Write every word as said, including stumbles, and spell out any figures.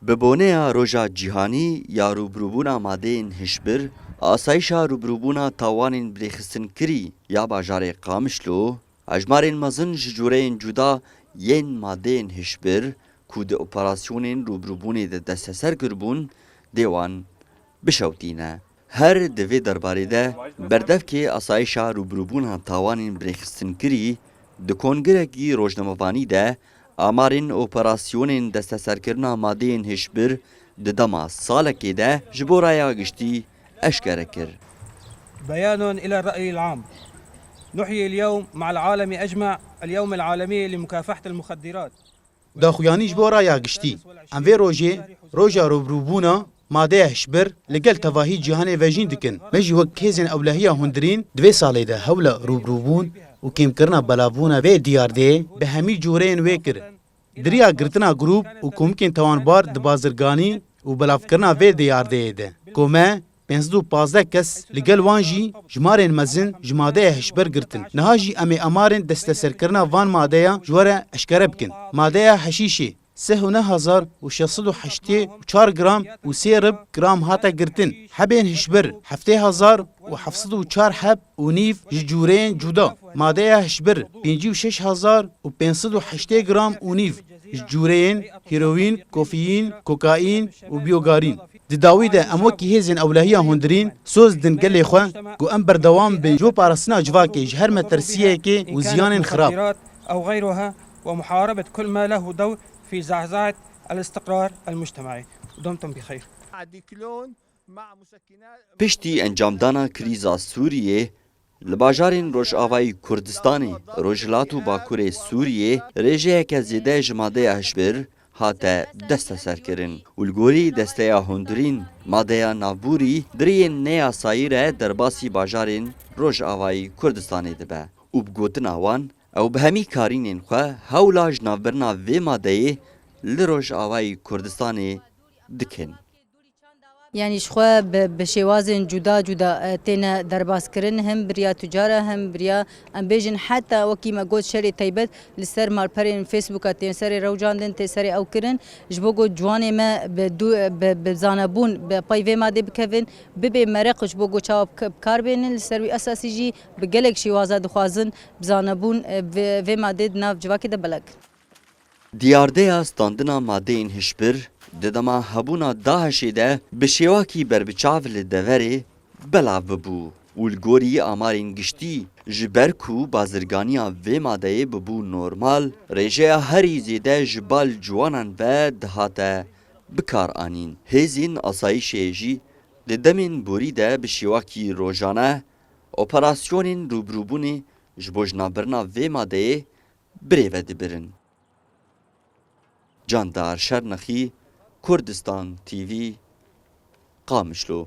Bi boneya Roja Cîhanî ya Rûbirûbûna Madeyên Hişbir, asayîşa rûbirûbûna tawanên birêxistinkirî ya bajarê Qamişlo, hejmarên mezin ji cûreyên cuda yên madeyên hişbir ku di operasyonên rûbirûbûnê de desteser kiribûn, dê wan bişewtîne. Her di vê derbarê de berdevkê asayîşa rûbirûbûna tawanên birêxistinkirî di kongirekî rojnamevanî de amarên operasyonên desteserkirina madeyên hişbir di dema salekê de ji bo raya giştî eşkere kir. بيان إلى الرأي العام. نحيي اليوم مع العالم أجمع اليوم العالمي لمكافحة المخدرات. Daxuyanî ji bo raya giştî. Em vê rojê, roja rûbirûbûna madeya hişbir, li gel tevahî cîhanê vejîn dikin. Me jî wek hêzên ewlehiya hundirîn di vê salê de hewla rûbirûbûn û kêmkirina belavbûna vê diyardeyê bi hemî cûreyên wê kir. Di riya girtina grûp û komikên tawanbar di bazirganî û belavkirina vê diyardeyê de ku me pênc sed û pazdeh kes, li gel wan jî jimarên mezin ji madeya hişbir girtin. Niha jî em ê amarên desteserkirina van madeya ji we re eşkere bikin. Madeya heşîşê sih û neh hezar û şeş sed û heştê û çar gram û sê rib gram hate girtin. Hebên hişbir heftê hezar û heft sed û çar heb û nîv ji cûreyên cuda. Madeya hişbir pêncî û şeş hezar û pênc sed û heştê gram û nîv ji cûreyên heroîn, kofeîn, kokaîn û biyogarîn. Di dawî de em wekî hêzên ewlehiya hundirîn soz didin gelê xwe ku em berdewam bin ji bo parastina civakê ji her metirsiyekê û ziyanên xirab. أو غيرها ومحاربة كل ما له دور في زعزعة الاستقرار المجتمعي. دمتم بخير. Piştî encamdana krîza Sûriyê, li bajarên Rojavayî Kurdistanê, Rojhilat û Bakurê Sûriyê rêjeyeke zêde ji madeya hişbir hate desteserkirin û li gorî desteya hundirîn madeya navbûrî di rêyên neyasayî re derbasî bajarên Rojavayî Kurdistanê dibe û bi gotina wan, ew bi hemî karînên xwe hewla ji navbirina vê madeyê li Rojavayî Kurdistanê dikin. Yanî ji xwe bi, bi şêwazên cuda cuda, e, têne derbas kirin, hem bi riya tucara, hem bi riya, em bêjin, heta wekî me got şerê taybet li ser malperên Facebooka tên serê rewcandin, tê serê ew kirin, ji bo ku ciwanê me bi du-, bi, bi zanebûn, bi pey vê madê bikevin, bibe mereq ji bo ku çawa bi, bi kar bênin, li ser wî esasî jî bi gelek şêwaza dixwazin bi zanebûn, e, vê, vê madê di nav civakê de belav kin. Diyardeya standina madeyên hişbir di dema hebûna DAIŞê de bi şêwakî berbiçav li deverê belav bibû û li gorî amarên giştî, ji ber ku bazirganiya vê madeyê bibû normal, rêjeya herî zêde ji bal ciwanan ve dihate bikaranîn. Hêzên asayîşê jî di demên borî de bi şêwakî rojane operasyonên rûbirûbûnê ji bo jinavbirina vê madeyê birêve dibirin. Candar Şernexî, Kurdistan T V, Qamişlo.